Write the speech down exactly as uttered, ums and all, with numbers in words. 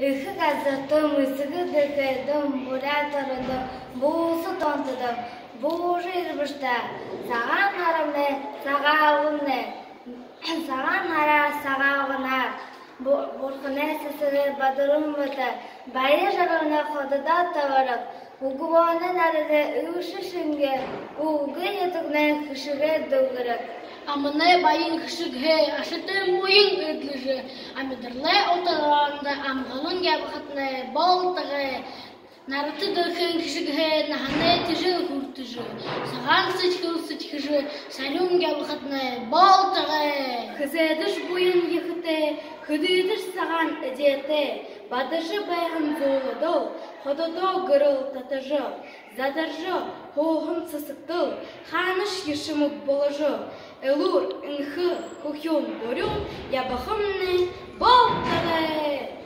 Эхэ газарта, мэсэгэн дэлхэйдэ, буряад орондо, буусад онтодо буужа ербэшта. Сагаан һарамнай, Сагаалганай, Сагаан һараар, Сагаалганаар, бу- бурханай сэсэгээр бадаран бата, баяр жаргалнай хододоо табараг, үглөөнэй наранай элшэ шэнги үлгы нютагнай хэшэгээ дэлгэрэг. Аманай баян хэшэгһээ ашатан буян эдлэжэ, амидаралай уталаанда амгалан ябахатнай болтогой. Нарата дэлхэйн хэшэгһээ наһанай тэжээл хүртэжэ, сагаан сэдьхэл сэдьхэжэ, сарюун ябахатнай болтогой. Хэзээдэшье буян ехэтэй, хэдыдэшье сагаан эдеэтэй, бадажа байһан зула дол хододоо гэрэл татажа, задаржа һууһан сэсэгтэл хаанашье шэмэг боложо, элүүр энхэ, хүхюун бүрюун ябахамнай болтогой.